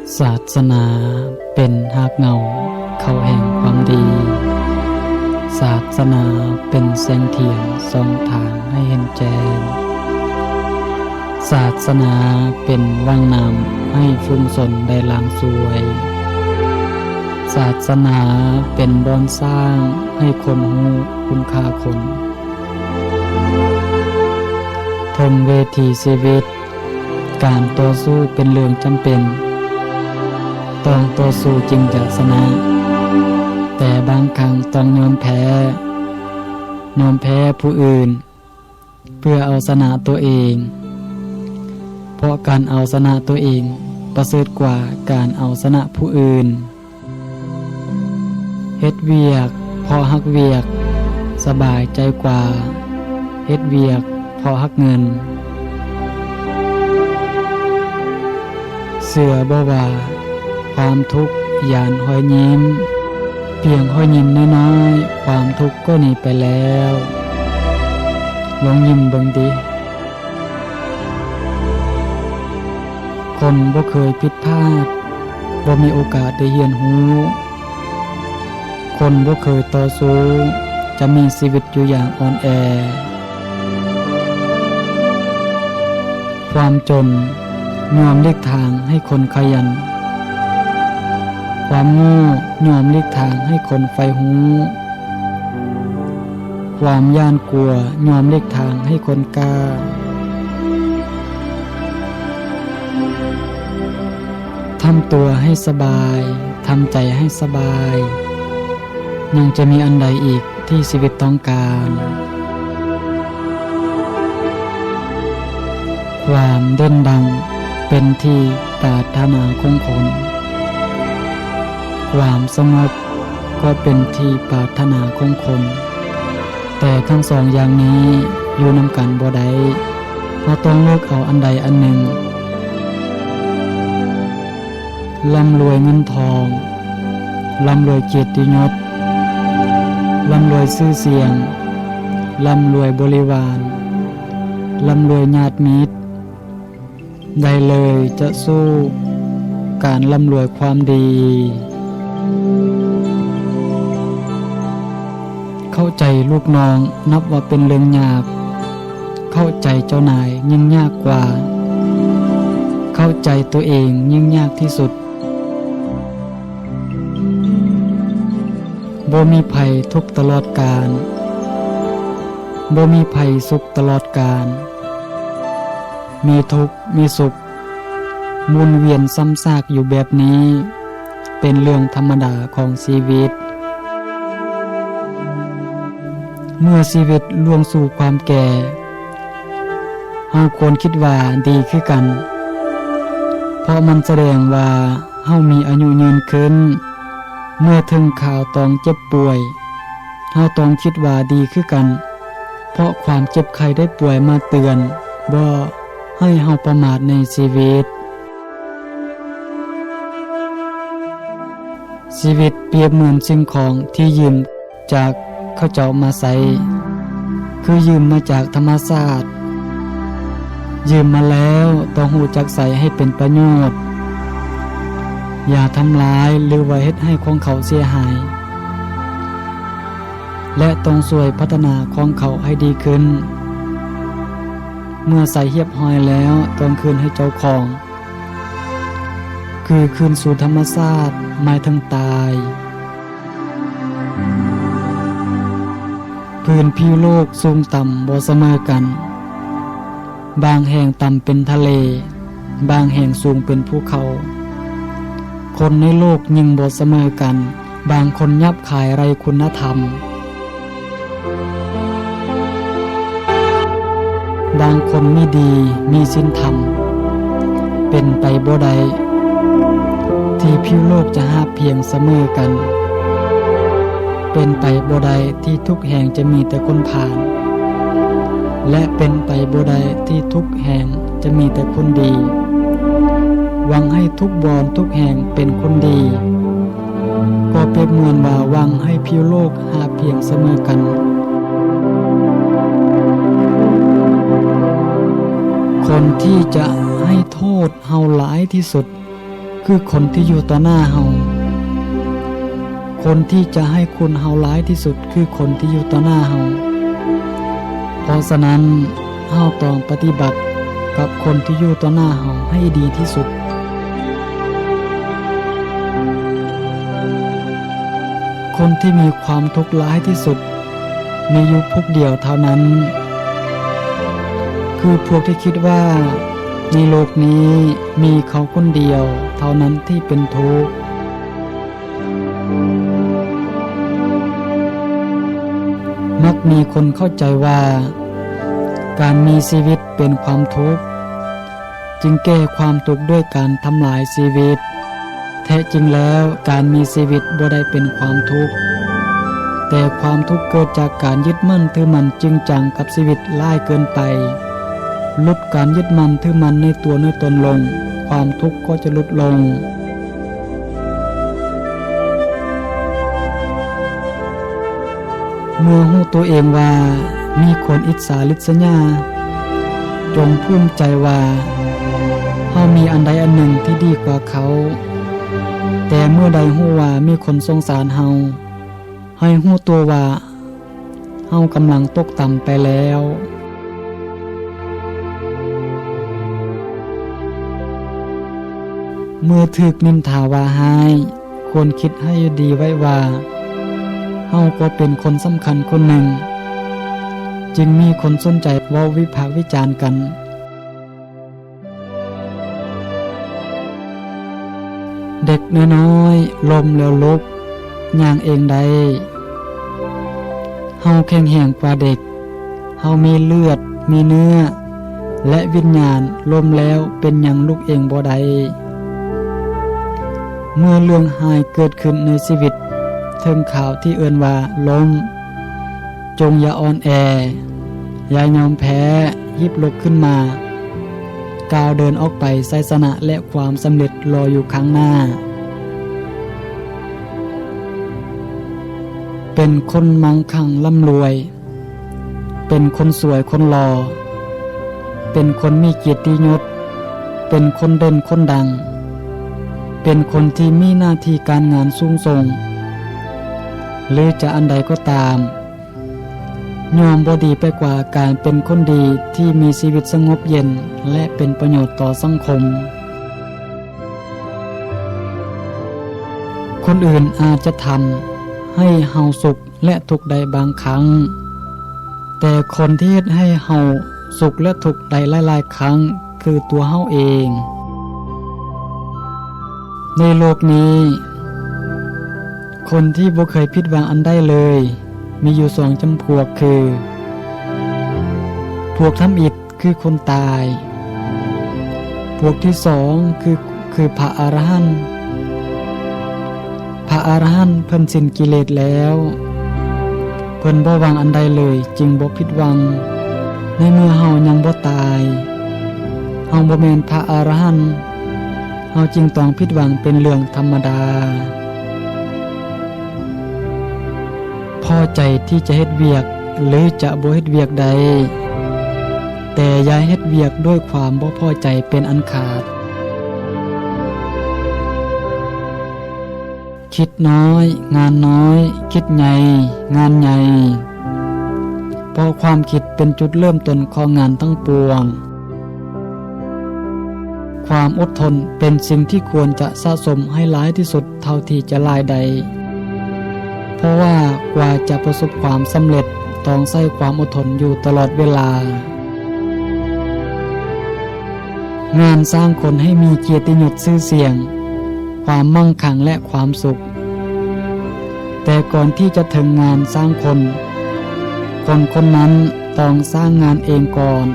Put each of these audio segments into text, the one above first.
ສາສະໜາເປັນຮາກເຫງົ້າເຂົ້າແຫ່ງຄວາມດີ. ສາສະໜາເປັນແສງທຽນສ່ອງທາງໃຫ້ເຫັນແຈ້ງ. ສາສະໜາເປັນຫວ່າງນ້ຳໃຫ້ຝູງຊົນໄດ້ລ້າງຊ່ວຍ. ສາສະໜາເປັນບ່ອນສ້າງໃຫ້ຄົນຮູ້ຄຸນຄ່າຄົນ. ເທິງເວທີຊີວິດ, ການຕໍ່ສູ້ເປັນເລື່ອງຈຳເປັນ. ຕ້ອງຕໍ່ສູ້ຈຶ່ງຈະຊະນະ, ແຕ່ບາງຄັ້ງຕ້ອງຍອມແພ້, ຍອມແພ້ຜູ້ອື່ນ ເພື່ອເອົາຊະນະຕົວເອງ, ເພາະການເອົາຊະນະຕົວເອງປະເສີດກວ່າການເອົາຊະນະຜູ້ອື່ນ. ເຮັດວຽກເພາະຮັກວຽກ ສະບາຍໃຈກວ່າເຮັດວຽກເພາະຮັກເງິນ. ເຊື່ອບໍ່ວ່າຄວາມທຸກຢ້ານຮອຍຍິ້ມ, ພຽງຮອຍຍິ້ມນ້ອຍໆ ຄວາມທຸກກໍໜີໄປແລ້ວ. ລອງຍິ້ມເບິ່ງຕິ. ຄົນບໍ່ເຄີຍຜິດພາດ ບໍ່ມີໂອກາດໄດ້ຮຽນຮູ້. ຄົນບໍ່ເຄີຍຕໍ່ສູ້ ຈະມີຊີວິດຢູ່ຢ່າງອ່ອນແອ. ຄວາມຈົນຍ່ອມຫຼີກທາງໃຫ້ຄົນຂະຫຍັນ. ຄວາມໂງ່ຍ່ອມຫຼີກທາງໃຫ້ຄົນໃຝ່ຮູ້. ຄວາມຢ້ານກົວຍ່ອມຫຼີກທາງໃຫ້ຄົນກ້າ. ທຳຕົວໃຫ້ສະບາຍ, ທຳໃຈໃຫ້ສະບາຍ, ຍັງຈະມີອັນໃດອີກທີ່ຊີວິດຕ້ອງການ? ຄວາມເດັ່ນດັງເປັນທີ່ປາດຖະໜາຂອງຄົນ, ຄວາມສະຫງົບກໍເປັນທີ່ປາດຖະໜາຂອງຄົນ, ແຕ່ທັງສອງຢ່າງນີ້ຢູ່ນຳກັນບໍ່ໄດ້. ເຮົາຕ້ອງເລືອກເອົາອັນໃດອັນໜຶ່ງ. ລ່ຳລວຍເງິນທອງ, ລ່ຳລວຍກຽດຕິຍົດ, ລ່ຳລວຍຊື່ສຽງ, ລ່ຳລວຍບໍລິວານ, ລ່ຳລວຍຍາດມິດ, ໃດເລີຍຈະສູ້ການລ່ຳລວຍຄວາມດີ. ເຂົ້າໃຈລູກນ້ອງນັບວ່າເປັນເລື່ອງຍາກ, ເຂົ້າໃຈເຈົ້ານາຍຍິ່ງຍາກກວ່າ, ເຂົ້າໃຈຕົວເອງຍິ່ງຍາກທີ່ສຸດ. ບໍ່ມີໃຜທຸກຕະຫຼອດການ, ບໍ່ມີໃຜສຸກຕະຫຼອດການ. ມີທຸກມີສຸກ ໝູນວຽນຊ້ຳຊາກຢູ່ແບບນີ້ ເປັນເລື່ອງທຳມະດາຂອງຊີວິດ. ເມື່ອຊີວິດລ່ວງສູ່ຄວາມແກ່, ເຮົາຄວນຄິດວ່າດີຄືກັນ, ເພາະມັນສະແດງວ່າເຮົາມີອາຍຸຍືນຂຶ້ນ. ເມື່ອເຖິງຄາວຕ້ອງເຈັບປ່ວຍ, ເຮົາຕ້ອງຄິດວ່າດີຄືກັນ, ເພາະຄວາມເຈັບໄຂ້ໄດ້ປ່ວຍມາເຕືອນບໍ່ໃຫ້ເຮົາປະໝາດໃນຊີວິດ. ຊີວິດປຽບເໝືອນສິ່ງຂອງທີ່ຢືມຈາກເຂົາເຈົ້າມາໃຊ້, ຄືຢືມມາຈາກທຳມະຊາດ. ຢືມມາແລ້ວຕ້ອງຮູ້ຈັກໃຊ້ໃຫ້ເປັນປະໂຫຍດ, ຢ່າທຳລາຍ ຫຼືວ່າເຮັດໃຫ້ຂອງເຂົາເສຍຫາຍ ແລະ ຕ້ອງຊ່ວຍພັດທະນາຂອງເຂົາໃຫ້ດີຂຶ້ນ. ເມື່ອໃຊ້ຮຽບຮ້ອຍແລ້ວ ຕ້ອງຄືນໃຫ້ເຈົ້າຂອງ, ຄືຄືນສູ່ທຳມະຊາດ ໝາຍເຖິງຕາຍ. ພື້ນຜິວໂລກສູງຕ່ຳບໍ່ສະເໝີກັນ, ບາງແຫ່ງຕ່ຳເປັນທະເລ, ບາງແຫ່ງສູງເປັນພູເຂົາ. ຄົນໃນໂລກຍິ່ງບໍ່ສະເໝີກັນ, ບາງຄົນຫຍາບຄາຍໄຮ້ຄຸນນະທຳ. ບາງຄົນມີດີມີສິນທຳ, ເປັນໄປບໍ່ໄດ້ທີ່ຜິວໂລກຈະຮາບພຽງສະເໝີກັນ, ເປັນໄປບໍ່ໄດ້ທີ່ທຸກແຫ່ງຈະມີແຕ່ຄົນພານ, ແລະ ເປັນໄປບໍ່ໄດ້ທີ່ທຸກແຫ່ງຈະມີແຕ່ຄົນດີ. ຫວັງໃຫ້ທຸກບ່ອນທຸກແຫ່ງເປັນຄົນດີ. ກໍປຽບເໝືອນວ່າຫວັງໃຫ້ຜິວໂລກຫາບພຽງສະເໝີກັນ. ຄົນທີ່ຈະໃຫ້ໂທດເຮົາຫຼາຍທີ່ສຸດ ຄື ຄືຄົນທີ່ຢູ່ຕໍ່ໜ້າເຮົາ. ຄົນທີ່ຈະໃຫ້ຄຸນເຮົາຫຼາຍທີ່ສຸດຄືຄົນທີ່ຢູ່ຕໍ່ໜ້າເຮົາ. ເພາະສະນັ້ນ, ເຮົາຕ້ອງປະຕິບັດກັບຄົນທີ່ຢູ່ຕໍ່ໜ້າເຮົາໃຫ້ດີທີ່ສຸດ. ຄົນທີ່ມີຄວາມທຸກຫຼາຍທີ່ສຸດ ມີຢູ່ພວກດຽວເທົ່ານັ້ນ, ຄືພວກທີ່ຄິດວ່າໃນໂລກນີ້ມີເຂົາຄົນດຽວເທົ່ານັ້ນທີ່ເປັນທຸກ. ມັກມີຄົນເຂົ້າໃຈວ່າການມີຊີວິດເປັນຄວາມທຸກ. ຈຶ່ງແກ້ຄວາມທຸກດ້ວຍການທຳລາຍຊີວິດ. ແທ້ຈິງແລ້ວ, ການມີຊີວິດບໍ່ໄດ້ເປັນຄວາມທຸກ, ແຕ່ຄວາມທຸກເກີດຈາກການຍຶດໝັ້ນຖືໝັ້ນຈິງຈັງກັບຊີວິດຫຼາຍເກີນໄປ. ຫຼຸດການຍຶດໝັ້ນຖືໝັ້ນໃນຕົວໃນຕົນລົງ, ຄວາມທຸກກໍຈະຫຼຸດລົງ. ເມື່ອຮູ້ຕົວເອງວ່າມີຄົນອິດສາລິດສະຫຍາ, ຈົ່ງພູມໃຈວ່າເຮົາມີອັນໃດອັນໜຶ່ງທີ່ດີກວ່າເຂົາ. ແຕ່ເມື່ອໃດຮູ້ວ່າມີຄົນສົງສານເຮົາ, ໃຫ້ຮູ້ຕົວວ່າ ເຮົາກຳລັງຕົກຕ່ຳໄປແລ້ວ. ເມື່ອຖືກນິນທາວ່າຮ້າຍ, ຄວນຄິດໃຫ້ດີໄວ້ວ່າ ເຮົາກໍເປັນຄົນສຳຄັນຄົນໜຶ່ງ, ຈຶ່ງມີຄົນສົນໃຈເວົ້າວິພາກວິຈານກັນ. ເດັກນ້ອຍໆລົ້ມແລ້ວລຸກ, ຍ່າງເອງໄດ້. ເຮົາແຂງແຮງກວ່າເດັກ, ເຮົາມີເລືອດ, ມີເນື້ອ ແລະ ວິນຍານ, ລົ້ມແລ້ວເປັນຫຍັງລຸກເອງບໍ່ໄດ້? ເມື່ອເລື່ອງຮ້າຍເກີດຂຶ້ນໃນຊີວິດ, ເຖິງຄາວທີ່ເອີ້ນວ່າລົ້ມ, ຈົ່ງຢ່າອ່ອນແອ, ຢ່າຍອມແພ້, ຮີບລຸກຂຶ້ນມາ, ກ້າວເດີນອອກໄປ, ໄຊຊະນະ ແລະ ຄວາມສຳເລັດລໍຢູ່ຂ້າງໜ້າ. ເປັນຄົນມັ່ງຄັ່ງລ່ຳລວຍ, ເປັນຄົນສວຍຄົນຫຼໍ່, ເປັນຄົນມີກຽດຕິຍົດ, ເປັນຄົນເດັ່ນຄົນດັງ, ເປັນຄົນທີ່ມີໜ້າທີ່ການງານສູງສົ່ງ, ຫຼື ຈະອັນໃດກໍຕາມ, ຍ່ອມບໍ່ດີໄປກວ່າການເປັນຄົນດີທີ່ມີຊີວິດສະຫງົບເຢັນ ແລະ ເປັນປະໂຫຍດຕໍ່ສັງຄົມ. ຄົນອື່ນອາດຈະທຳໃຫ້ເຮົາສຸກ ແລະ ທຸກໄດ້ບາງຄັ້ງ, ແຕ່ຄົນທີ່ເຮັດໃຫ້ເຮົາສຸກ ແລະ ທຸກໄດ້ຫຼາຍໆຄັ້ງ ຄືຕົວເຮົາເອງ. ໃນໂລກນີ້, ຄົນທີ່ບໍ່ເຄີຍຜິດຫວັງອັນໃດເລີຍ ມີຢູ່ສອງຈຳພວກຄື ພວກທຳອິດ ຄືຄົນຕາຍ. ພວກທີສອງຄື ຄືພະອະລະຫັນ. ພະອະລະຫັນເພິ່ນສິ້ນກິເລດແລ້ວ, ເພິ່ນບໍ່ຫວັງອັນໃດເລີຍ ຈຶ່ງບໍ່ຜິດຫວັງ. ໃນເມື່ອເຮົາຍັງບໍ່ຕາຍ, ເຮົາບໍ່ແມ່ນພະອະລະຫັນ, ເຮົາຈຶ່ງຕ້ອງຜິດຫວັງເປັນເລື່ອງທຳມະດາ. ພໍໃຈທີ່ຈະເຮັດວຽກ ຫຼື ຈະບໍ່ເຮັດວຽກໄດ້, ແຕ່ຢ່າເຮັດວຽກດ້ວຍຄວາມບໍ່ພໍໃຈເປັນອັນຂາດ. ຄິດນ້ອຍ, ງານນ້ອຍ, ຄິດໃຫຍ່, ງານໃຫຍ່, ເພາະຄວາມຄິດເປັນຈຸດເລີ່ມຕົ້ນຂອງງານທັງປວງ. ຄວາມອົດທົນເປັນສິ່ງທີ່ຄວນຈະສະສົມໃຫ້ຫຼາຍທີ່ສຸດເທົ່າທີ່ຈະຫຼາຍໄດ້, ເພາະວ່າກວ່າຈະປະສົບຄວາມສຳເລັດ ຕ້ອງໃຊ້ຄວາມອົດທົນຢູ່ຕະຫຼອດເວລາ. ງານສ້າງຄົນໃຫ້ມີກຽດຕິຍົດຊື່ສຽງ, ຄວາມມັ່ງຄັ່ງ ແລະ ຄວາມສຸກ. ແຕ່ກ່ອນທີ່ຈະເຖິງງານສ້າງຄົນ, ຄົນຄົນນັ້ນຕ້ອງສ້າງງານເອງກ່ອນ.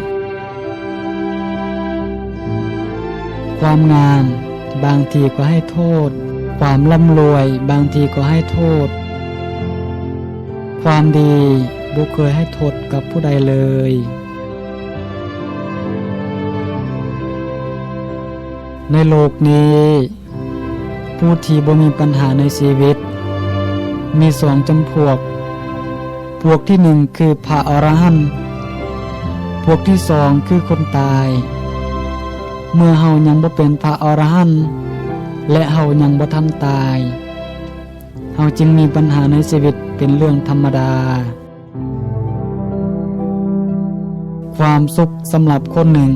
ຄວາມງາມບາງທີກໍໃຫ້ໂທດ, ຄວາມລ່ຳລວຍບາງທີກໍໃຫ້ໂທດ, ຄວາມດີບໍ່ເຄີຍໃຫ້ໂທດກັບຜູ້ໃດເລີຍ. ໃນໂລກນີ້, ຜູ້ທີ່ບໍ່ມີບັນຫາໃນຊີວິດ ມີສອງຈຳພວກ. ພວກທີໜຶ່ງຄືພະອະລະຫັນ, ພວກທີສອງຄືຄົນຕາຍ. ເມື່ອເຮົາຍັງບໍ່ເປັນພະອະລະຫັນ, ແລະ ເຮົາຍັງບໍ່ທັນຕາຍ, ເຮົາຈຶ່ງມີບັນຫາໃນຊີວິດເປັນເລື່ອງທຳມະດາ. ຄວາມສຸກສຳລັບຄົນໜຶ່ງ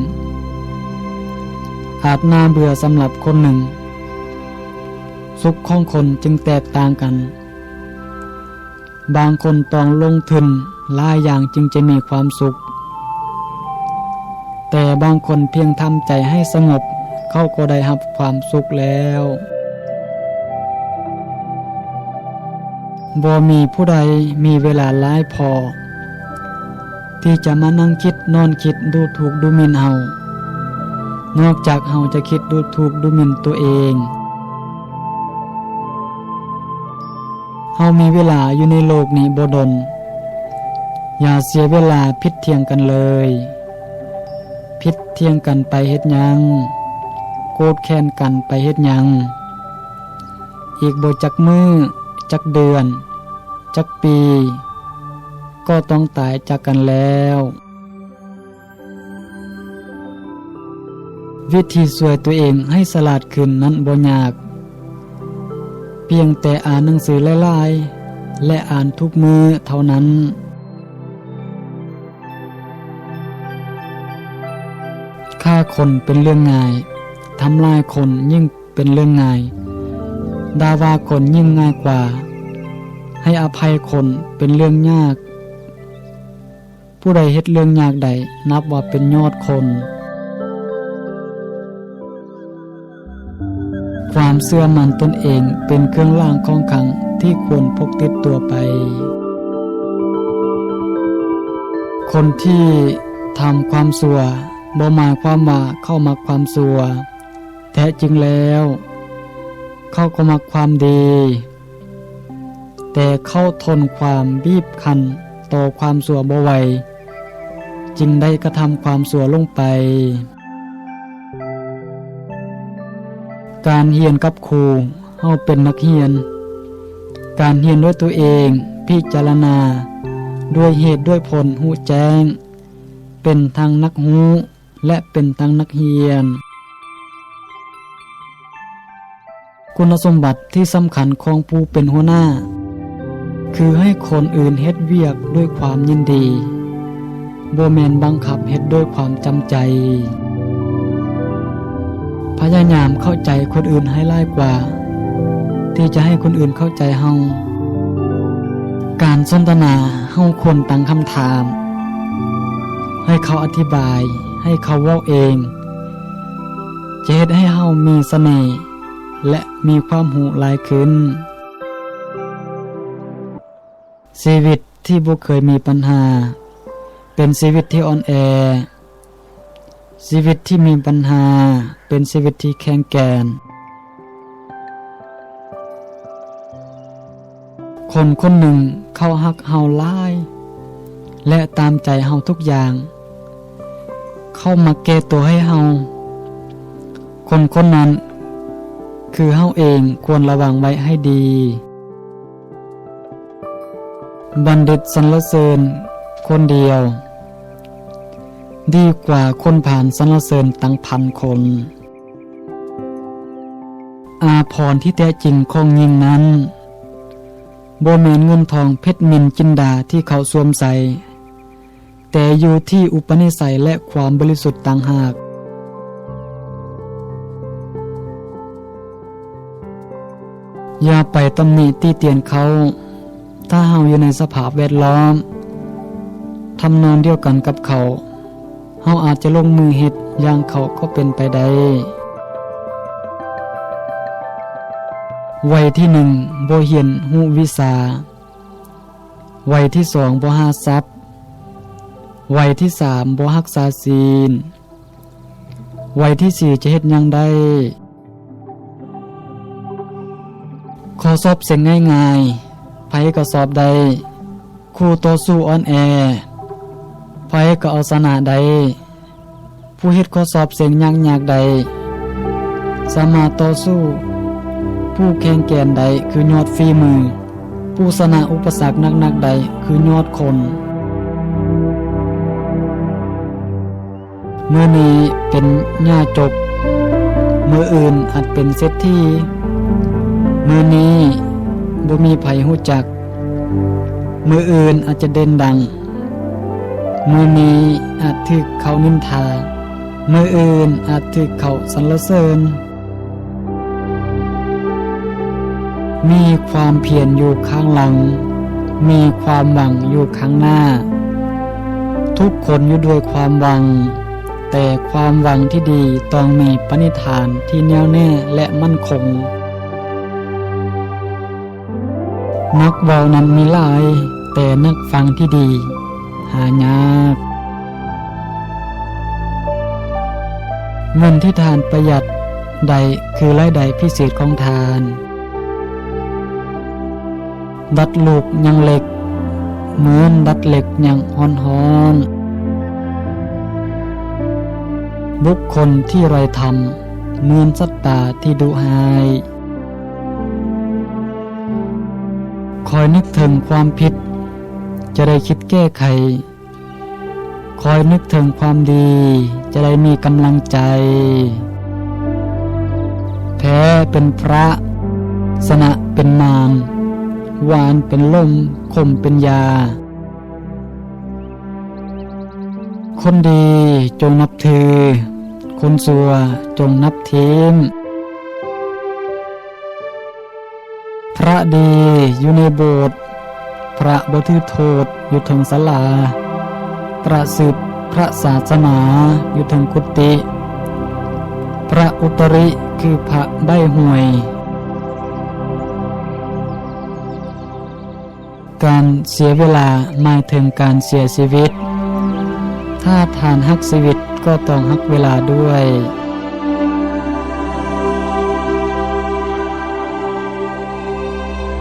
ອາດໜ້າເບື່ອສຳລັບຄົນໜຶ່ງ. ສຸກຂອງຄົນຈຶ່ງແຕກຕ່າງກັນ. ບາງຄົນຕ້ອງລົງທຶນຫຼາຍຢ່າງຈຶ່ງຈະມີຄວາມສຸກ, ແຕ່ບາງຄົນພຽງທຳໃຈໃຫ້ສະຫງົບ ເຂົາກໍໄດ້ຮັບຄວາມສຸກແລ້ວ. ບໍ່ມີຜູ້ໃດມີເວລາຫຼາຍພໍທີ່ຈະມານັ່ງຄິດນອນຄິດດູຖູກດູໝິ່ນເຮົາ, ນອກຈາກເຮົາຈະຄິດດູຖູກດູໝິ່ນຕົວເອງ. ເຮົາມີເວລາຢູ່ໃນໂລກນີ້ບໍ່ດົນ. ຢ່າເສຍເວລາຜິດຖຽງກັນເລີຍ. ຜິດຖຽງກັນໄປເຮັດຫຍັງ? ໂກດແຄ້ນກັນໄປເຮັດຫຍັງ? ອີກບໍ່ຈັກມື້, ຈັກເດືອນ, ຈັກປີ, ກໍຕ້ອງຕາຍຈາກກັນແລ້ວ. ວິທີຊ່ວຍຕົວເອງໃຫ້ສະຫຼາດຂຶ້ນນັ້ນບໍ່ຍາກ, ພຽງແຕ່ອ່ານໜັງສືຫຼາຍໆ ແລະ ອ່ານທຸກມື້ເທົ່ານັ້ນ. ຂ້າຄົນເປັນເລື່ອງງ່າຍ, ທຳລາຍຄົນຍິ່ງເປັນເລື່ອງງ່າຍ, ດ່າວ່າຄົນຍິ່ງງ່າຍກວ່າ, ໃຫ້ອະໄພຄົນເປັນເລື່ອງຍາກ. ຜູ້ໃດເຮັດເລື່ອງຍາກໄດ້ ນັບວ່າເປັນຍອດຄົນ. ຄວາມເຊື່ອໝັ້ນຕົນເອງເປັນເຄື່ອງລາງຂອງຂັງທີ່ຄວນພົກຕິດຕົວໄປ. ຄົນທີ່ທຳຄວາມຊົ່ວ ບໍ່ໝາຍຄວາມວ່າເຂົາມັກຄວາມຊົ່ວ. ແທ້ຈິງແລ້ວ ເຂົາກໍມັກຄວາມດີ, ແຕ່ເຂົາທົນຄວາມບີບຄັ້ນຕໍ່ຄວາມຊົ່ວບໍ່ໄຫວ, ຈຶ່ງໄດ້ກະທຳຄວາມຊົ່ວລົງໄປ. ການຮຽນກັບຄູ, ເຮົາເປັນນັກຮຽນ. ການຮຽນດ້ວຍຕົວເອງ, ພິຈາລະນາ, ດ້ວຍເຫດດ້ວຍຜົນ, ຮູ້ແຈ້ງ, ເປັນທັງນັກຮູ້ ແລະ ເປັນທັງນັກຮຽນ. ຄຸນສົມບັດທີ່ສຳຄັນຂອງຜູ້ເປັນຫົວໜ້າ ຄືໃຫ້ຄົນອື່ນເຮັດວຽກດ້ວຍຄວາມຍິນດີ, ບໍ່ແມ່ນບັງຄັບເຮັດດ້ວຍຄວາມຈຳໃຈ. ພະຍາຍາມເຂົ້າໃຈຄົນອື່ນໃຫ້ຫຼາຍກວ່າທີ່ຈະໃຫ້ຄົນອື່ນເຂົ້າໃຈເຮົາ. ການສົນທະນາ ເຮົາຄວນຕັ້ງຄຳຖາມ ໃຫ້ເຂົາອະທິບາຍ, ໃຫ້ເຂົາເວົ້າເອງ, ຈະເຮັດໃຫ້ເຮົາມີສະເໜ່ ແລະ ມີຄວາມຮູ້ຫຼາຍຂຶ້ນ. ຊີວິດທີ່ບໍ່ເຄີຍມີບັນຫາ ເປັນຊີວິດທີ່ອ່ອນແອ. ຊີວິດທີ່ມີບັນຫາ ເປັນຊີວິດທີ່ແຂງແກ່ນ. ຄົນຄົນໜຶ່ງເຂົາຮັກເຮົາຫຼາຍ ແລະ ຕາມໃຈເຮົາທຸກຢ່າງ. ເຂົາມັກແກ້ຕົວໃຫ້ເຮົາ. ຄົນຄົນນັ້ນຄືເຮົາເອງ, ຄວນລະວັງໄວ້ໃຫ້ດີ. ບັນດິດສັນລະເສີນຄົນດຽວ ດີກວ່າຄົນພານສັນລະເສີນຕັ້ງພັນຄົນ. ອາພອນທີ່ແທ້ຈິງຂອງຍິງນັ້ນ ບໍ່ແມ່ນເງິນທອງເພັດນິນຈິນດາທີ່ເຂົາສວມໃສ່, ແຕ່ຢູ່ທີ່ອຸປະນິໄສ ແລະ ຄວາມບໍລິສຸດຕ່າງຫາກ. ຢ່າໄປຕຳໜິຕິຕຽນເຂົາ. ຖ້າເຮົາຢູ່ໃນສະພາບແວດລ້ອມທຳນອງດຽວກັນກັບເຂົາ, ເຮົາອາດຈະລົງມືເຮັດຢ່າງເຂົາກໍເປັນໄປໄດ້. ໄວທີໜຶ່ງບໍ່ຮຽນຮູ້ວິຊາ, ໄວທີສອງບໍ່ຫາຊັບ, ໄວທີສາມບໍ່ຮັກສາສິນ, ໄວທີສີ່ຈະເຮັດຫຍັງໄດ້? ຂໍ້ສອບເສັງງ່າຍໆ ໃຜກໍສອບໄດ້. ຄູ່ຕໍ່ສູ້ອ່ອນແອ ໃຜກໍເອົາຊະນະໄດ້. ຜູ້ເຮັດຂໍ້ສອບເສັງຍາກໆໄດ້ ສາມາດຕໍ່ສູ້ຜູ້ແຂງແກ່ນໄດ້ຄືຍອດຝີມື. ຜູ້ຊະນະອຸປະສັກໜັກໆໄດ້ຄືຍອດຄົນ. ມື້ນີ້ເປັນຫຍ້າຈົກ, ມື້ອື່ນອາດເປັນເສດຖີ, ມື້ນີ້ບໍ່ມີໃຜຮູ້ຈັກ, ມື້ອື່ນອາດຈະເດັ່ນດັງ, ມື້ນີ້ອາດຖືກເຂົານິນທາ, ມື້ອື່ນອາດຖືກເຂົາສັນລະເສີນ. ມີຄວາມພຽນຢູ່ຂ້າງຫຼັງ, ມີຄວາມຫວັງຢູ່ຂ້າງໜ້າ. ທຸກຄົນຢູ່ດ້ວຍຄວາມຫວັງ, ແຕ່ຄວາມຫວັງທີ່ດີຕ້ອງມີປະນິດຖານທີ່ແນ່ວແນ່ ແລະ ໝັ້ນຄົງ. ນັກເວົ້ານັ້ນມີຫຼາຍ, ແຕ່ນັກຟັງທີ່ດີຫາຍາກ. ເງິນທີ່ທ່ານປະຢັດໄດ້ຄືລາຍໄດ້ພິເສດຂອງທ່ານ. ດັດລູກຍັງເລັກ ເໝືອນດັດເຫຼັກຍັງຮ້ອນໆ. ບຸກຄົນທີ່ໄຮ້ທຳ ເໝືອນສັດປ່າທີ່ດຸຮ້າຍ. ຄອຍນຶກເຖິງຄວາມຜິດ ຈະໄດ້ຄິດແກ້ໄຂ. ຄອຍນຶກເຖິງຄວາມດີ ຈະໄດ້ມີກຳລັງໃຈ. ແພ້ເປັນພະ, ຊະນະເປັນມານ, ຫວານເປັນລົມ, ຂົມເປັນຢາ. ຄົນດີຈົ່ງນັບຖື, ຄົນຊົ່ວຈົ່ງນັບຖິ້ມ. ພະດີຢູ່ໃນໂບດ, ພະບໍ່ຖືໂທດຢູ່ເທິງສາລາ, ພະສືບພະສາສະໜາຢູ່ເທິງກຸຕິ, ພະອຸດຕະລິຄືພະໃບ້ຫວຍ. ການເສຍເວລາໝາຍເຖິງການເສຍຊີວິດ. ຖ້າທ່ານຮັກຊີວິດກໍຕ້ອງຮັກເວລາດ້ວຍ.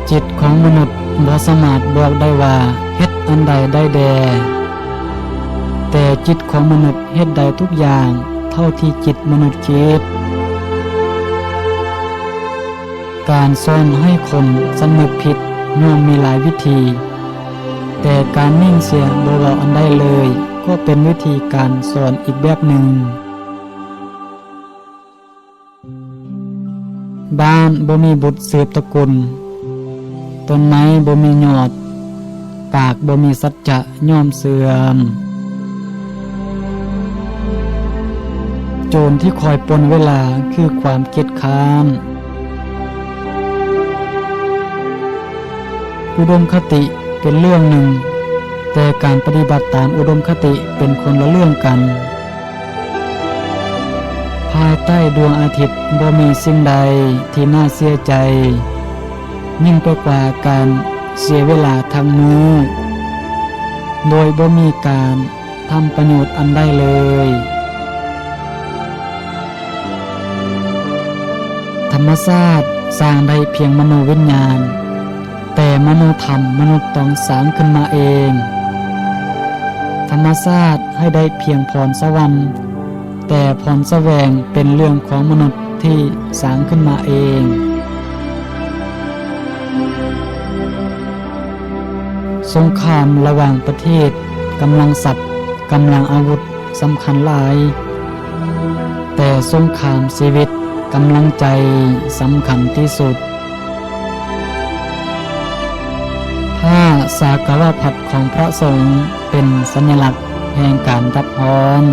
ຈິດຂອງມະນຸດບໍ່ສາມາດບອກໄດ້ວ່າເຮັດອັນໃດໄດ້ແດ່, ແຕ່ຈິດຂອງມະນຸດເຮັດໄດ້ທຸກຢ່າງເທົ່າທີ່ຈິດມະນຸດຄິດ. ການສອນໃຫ້ຄົນສຳນຶກຜິດຍ່ອມມີຫຼາຍວິທີ, ແຕ່ການນິ່ງເສຍບໍ່ເວົ້າອັນໃດເລີຍ ກໍເປັນວິທີການສອນອີກແບບໜຶ່ງ. ບ້ານບໍ່ມີບຸດສືບຕະກຸນ, ຕົ້ນໄມ້ບໍ່ມີຍອດ, ປາກບໍ່ມີສັດຈະ ຍ່ອມເສື່ອມ. ໂຈນທີ່ຄອຍປົນເວລາຄືຄວາມກຽດຄ້ານ. ອຸດົມຄະຕິເປັນເລື່ອງໜຶ່ງ, ແຕ່ການປະຕິບັດຕາມອຸດົມຄະຕິເປັນຄົນລະເລື່ອງກັນ. ພາຍໃຕ້ດວງອາທິດບໍ່ມີສິ່ງໃດທີ່ໜ້າເສຍໃຈ ຍິ່ງໄປກວ່າການເສຍເວລາທັງມື້ ໂດຍບໍ່ມີການທຳປະໂຫຍດອັນໃດເລີຍ. ທຳມະຊາດສ້າງໄດ້ພຽງມະໂນວິນຍານ, ແຕ່ມະໂນທຳມະນຸດຕ້ອງສ້າງຂຶ້ນມາເອງ. ທຳມະຊາດໃຫ້ໄດ້ພຽງພອນສະຫວັນ, ແຕ່ພອນສະແຫວງເປັນເລື່ອງຂອງມະນຸດທີ່ສ້າງຂຶ້ນມາເອງ. ສົງຄາມລະຫວ່າງປະເທດ, ກຳລັງຊັບ, ກຳລັງອາວຸດສຳຄັນຫຼາຍ, ແຕ່ສົງຄາມຊີວິດ, ກຳລັງໃຈສຳຄັນທີ່ສຸດ. ຜ້າສາກະວະພັດຂອງພະສົງເປັນສັນຍະລັກແຫ່ງການດັບຮ້ອນ.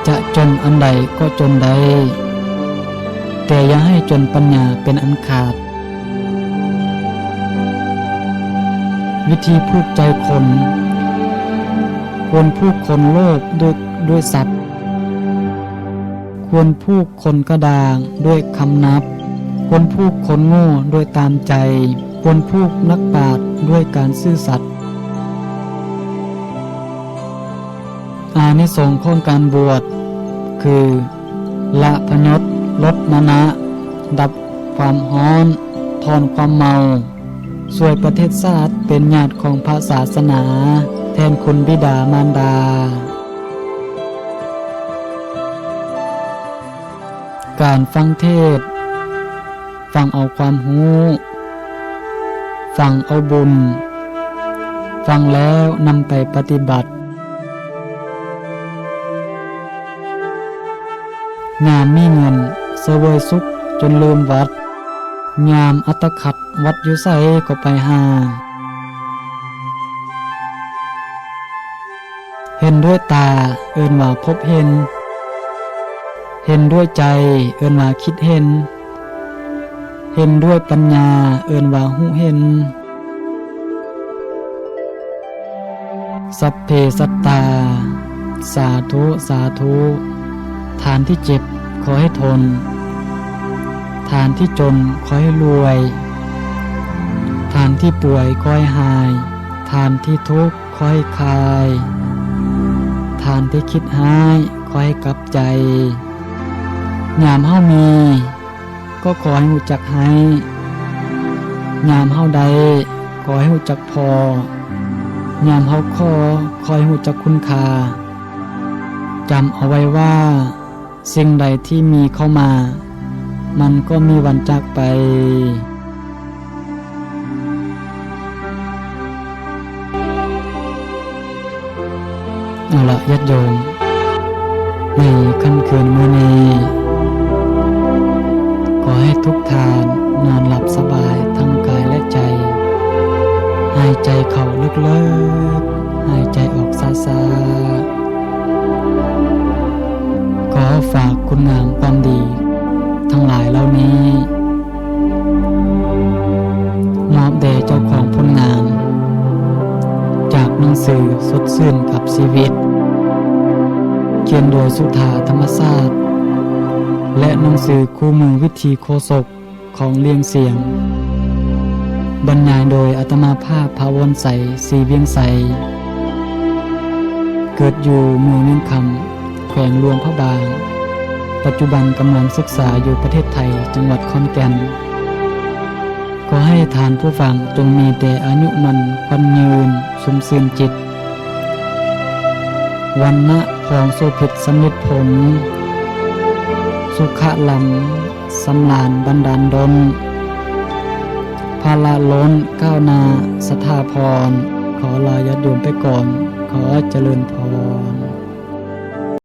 ຈະຈົນອັນໃດກໍຈົນໄດ້, ແຕ່ຢ່າໃຫ້ຈົນປັນຍາເປັນອັນຂາດ. ວິທີຜູກໃຈຄົນ, ຄວນຜູກຄົນໂລບດ້ວຍ, ດ້ວຍຊັບ, ຄວນຜູກ ຄົນກະດ້າງດ້ວຍຄຳນັບ, ຄວນຜູກຄົນໂງ່ດ້ວຍຕາມໃຈ, ຄວນຜູກນັກປາດດ້ວຍການຊື່ສັດ. ອານິສົງຂອງການບວດຄື ລະພະຍົດ, ລົດມານະ, ດັບຄວາມຮ້ອນ, ຖອນຄວາມເມົາ. ຊ່ວຍປະເທດຊາດ, ເປັນຍາດຂອງພະສາສະໜາ, ແທນຄຸນບິດາມານດາ. ການຟັງເທດ, ຟັງເອົາຄວາມຮູ້, ຟັງເອົາບຸນ, ຟັງແລ້ວນຳໄປປະຕິບັດ. ຍາມມີເງິນ ສະເຫວີຍສຸກຈົນລືມວັດ, ຍາມອັດຕະຂັດ ວັດຢູ່ໃສກໍໄປຫາ. ເຫັນດ້ວຍຕາ ເອີ້ນວ່າພົບເຫັນ, ເຫັນດ້ວຍໃຈ ເອີ້ນວ່າຄິດເຫັນ, ເຫັນດ້ວຍປັນຍາ ເອີ້ນວ່າຮູ້ເຫັນ. ສັບເພສັດຕາ ສາທຸ ສາທຸ. ທ່ານທີ່ເຈັບ ຂໍໃຫ້ທົນ, ທ່ານທີ່ຈົນ ຂໍໃຫ້ລວຍ, ທ່ານທີ່ປ່ວຍ ຂໍໃຫ້ຫາຍ, ທ່ານທີ່ທຸກ ຂໍໃຫ້ຄາຍ, ທ່ານທີ່ຄິດຮ້າຍ ຂໍໃຫ້ກັບໃຈ. ຍາມເຮົາມີ ກໍຂໍໃຫ້ຮູ້ຈັກໃຫ້, ຍາມເຮົາໄດ້ ຂໍໃຫ້ຮູ້ຈັກພໍ, ຍາມເຮົາຂໍ ຂໍໃຫ້ຮູ້ຈັກຄຸນຄ່າ. ຈຳເອົາໄວ້ວ່າ ສິ່ງໃດທີ່ມີເຂົ້າມາ ມັນກໍມີວັນຈາກໄປ. ເອົາລະ ຍາດໂຍມ, ໃນຄ່ຳຄືນມື້ນີ້ ຂໍໃຫ້ທຸກທ່ານນອນຫຼັບສະບາຍທັງກາຍ ແລະ ໃຈ, ຫາຍໃຈເຂົ້າເລິກໆ, ຫາຍໃຈອອກຊ້າໆ. ຂໍຝາກຄຸນງາມຄວາມດີທັງຫຼາຍເຫຼົ່ານີ້ ມອບແດ່ເຈົ້າຂອງຜົນງານ ຈາກໜັງສືສົດຊື່ນກັບຊີວິດ, ຂຽນໂດຍສຸທາ ທຳມະຊາດ ແລະ ໜັງສືຄູ່ມືວິຖີໂຄສົກ ຂອງລ່ຽງສຽງ, ບັນຍາຍໂດຍອາດຕະມາພາບ ພະວອນໄຊ ສີວຽງໄຊ, ເກີດຢູ່ເມືອງວຽງຄຳ, ແຂວງຫຼວງພະບາງ, ປັດຈຸບັນກຳລັງສຶກສາຢູ່ປະເທດໄທ, ຈັງຫວັດຂອນແກ່ນ. ຂໍໃຫ້ທ່ານຜູ້ຟັງຈົ່ງມີແຕ່ອາຍຸໝັ້ນຂວັນຍືນ, ຊຸ່ມຊື່ນຈິດ, ວັນນະພອງໂສພິດສຳເລັດຜົນ, ສຸຂະລ້ຳ ສຳລານບັນດານດົນ, ພະລະລົ້ນກ້າວໜ້າສະຖາພອນ. ຂໍລາຍາດໂຍມໄປກ່ອນ, ຂໍຈະເລີນພອນ.